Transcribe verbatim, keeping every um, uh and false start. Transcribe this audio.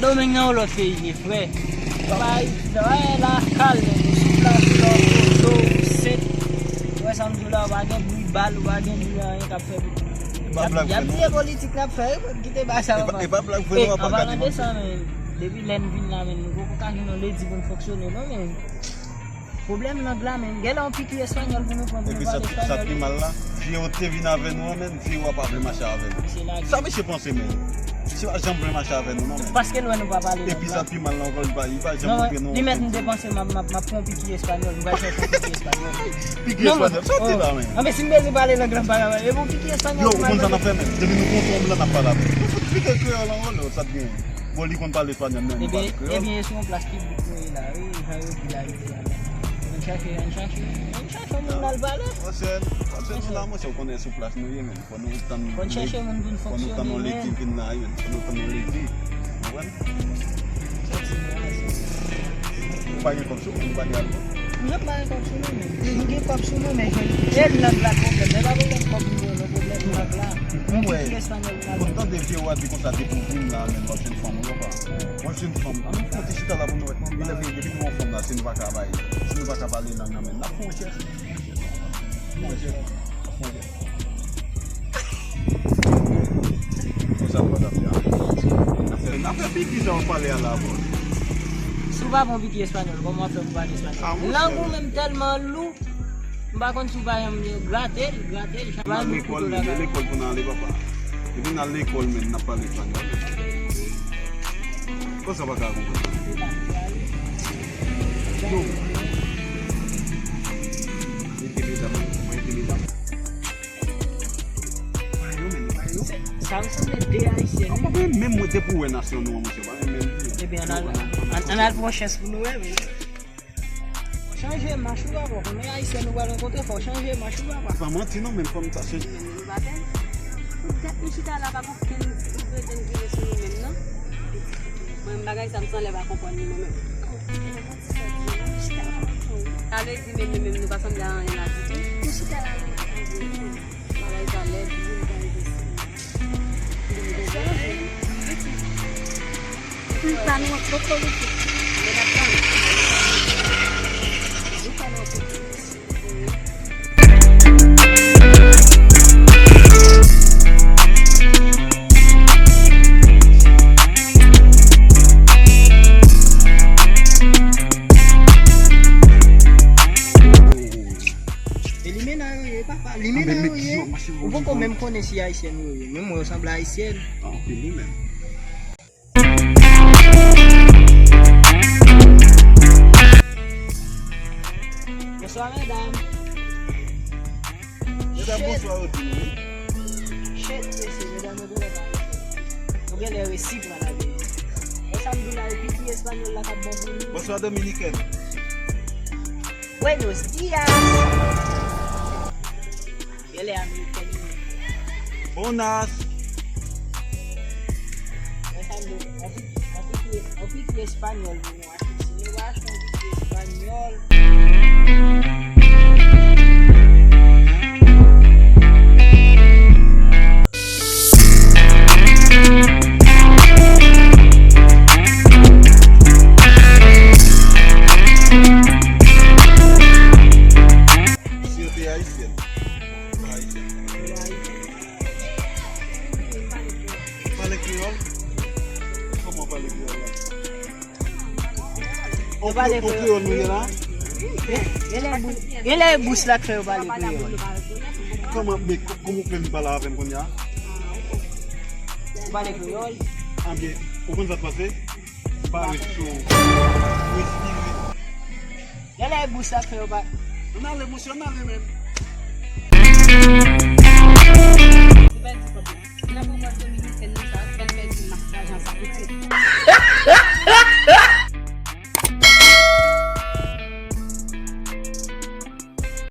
Sendomeng nan yon lòt peyi, frè. Bay, bay la, kalm, sou plas, lò, poto, sèt. Ou wè sa m di w la, ou pa gen bri bal, ou pa gen bri anyen k ap fè. Y ap, y ap tiye politik l ap fè, wi, kite bagay sa yo. E pa blag, vre, non, an palan de sa, men, depi lè n vin la, men, nou poko ka jwenn yon ledi pou n fonksyone, non, men. Pwoblèm lang la, men. Genlè yon piki espanyòl pou nou pran pou nou pale espanyòl. Epi sa k pi mal la, vye yo te vin avè nou an, men, vye yo a pa vle mache avè nou. Sa mesye panse, men. Misye pa janm vle mache avè nou, non, men. Paske l wè nou pa pale lang la. Epi sa k pi mal la ankò, li pa, li pa janm montre nou. Non, li mèt m te panse m ap, m ap, m ap pran yon piki espanyòl, m pral chèche yon piki espanyòl. Piki espanyòl, sa w te la, men. Anben, si m bezwen pale lang la, m pa ka pale. E bon, piki espanyòl pou m al mande. Yo, ou konn sa n ap fè, men. Depi nou kontre yon blan, n ap pale avè l. Nou fout pike kreyòl ankò, lè sa t gen. Bon, li konn pale espanyòl, men li pale kreyòl. Ebyen, ebyen, e sou yon plas piblik nou ye la, wi, jan yo di la, wi. Ann chache, ann chache, ann chache yon moun n al pale. Monchè, monchè, nou la, monchè, ou konnen sou plas nou ye, men. Fò nou tann, fò nou tann yon ledi vin la, wi, men. Fò nou tann yon ledi. Ou konprann? Ou pa gen kòb sou ou, ou pa gen albòm. M pa gen kòb sou mwen, men. M gen kòb sou mwen, men jan e lang la pwoblèm. E pa pwoblèm kòb nou, non, pwoblèm lang la. Mwen, m konn tande vye yo a di konsa depi w vin la, men w ap jwenn fanm, ou pa. W ap jwenn fanm. An nou fè yon ti chita la pou nou wè. Depi nou wè yon fanm la, si nou pa ka bay, si nou pa ka pale lang nan, men n ap fè yon chèch. Fè yon chèch. Fè yon chèch. Konsa w pa t ap fè a. N ap fè, n ap fè piki sa w ap pale a la, bò. Si w pa pran piki espanyòl, kòman w ap fè pou pale espanyòl? Lang ou menm tèlman lou. M pa konn si w pa janm grate l, grate l. Epi n al lekòl, men, e lekòl pou n ale, papa. Epi n al lekòl, men, n ap pale espanyòl. Konsa w pa ka konprann. Yo. Entelijan, mwen entelijan. Pa yo, men, pa yo. Sa resanble de Ayisyen. An, pa menm, menm mwen, depi w wè nasyon nou an, monchè, pa menm, menm. Ebyen, ann al, ann, ann al pran chans pou nou wè, men. Chanje mach ou papa, konnen Ayisyen nou pral rankontre, fò chanje mach ou papa. Se pa manti non, men fò m ta chanje. Men nou pa tèl. Poutèt nou chita la, pa gen okenn, nou pretann vire sou nou menm non. Mwen, bagay sa, m sanlè pa konprann li mwen menm. Sa vle di, menm nou menm, nou pa sanble a anyen la ditou. Nou chita la, nou pa vle. Bagay sa lèd, vin pa envesti. M pa nan anpil politik. Men n ap tann. M pa nan anpil politik. E limena yo ye, papa, limena yo ye. Ou poko menm konnen si ayisyen yo ye. Menm mwen yo sanble ayisyen. Anpil wi menm. Bonswa medam. Medam, bonswa, yo di nou, wi. Shit, mesye, medam, yo genlè pa resi. Yo genlè resi pran la, men. E sa m di la, e piki espanyòl la k ap bon pou nou. Bonswa, dominikèn. Buenos días. Genlè amerikèn wi. Bonas. Mwen sa m di, yon piki, yon piki, yon piki espanyòl pou nou achte. Si nou pa achte yon piki espanyòl. Si yo te ayisyèn, pa ayisyèn. Pale kreyòl? Kòman pale kreyòl la? Yo pale kreyòl. An kreyòl nou ye la? Genlè bous, genlè bous la k fè yo pale kreyòl. Kòman, men kò-, kòman w fè vin pale avè m kounye a? Ou pale kreyòl? Anben, ou konn sa k pase? Parèt sou ou. Respire. Genlè bous la k fè yo pa. Ann ale, monchè, ann ale menm.